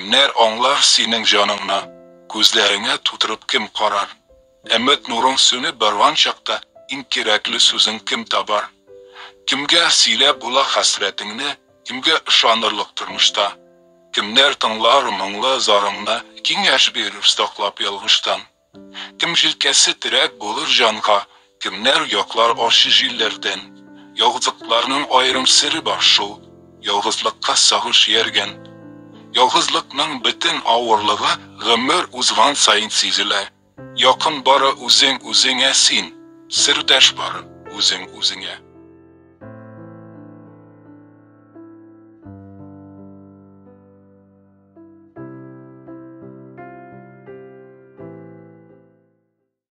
Кемнәр аңлар синең җаныңны, Күзләреңә тутырып кем карар? Өмет нурың сүнеп барган чакта Иң кирәкле сүзең кем табар? Кемгә сөйләп була хәсрәтеңне, Кемгә ышанырлык тормышта? Кемнәр тыңлар моңлы зарыңны, Киңәш бирер саклап ялгыштан? Кем җилкәсе терәк булыр җанга, Кемнәр яклар ачы җилләрдән? Ялгызлыкларның аерым сере бар шул, Ялгызлыкка сагыш ияргән. Ялгызлыкның бөтен авырлыгы Гомер узган саен сизелә. Якын бары үзең үзеңә син, Сердәш бары үзең үзеңә.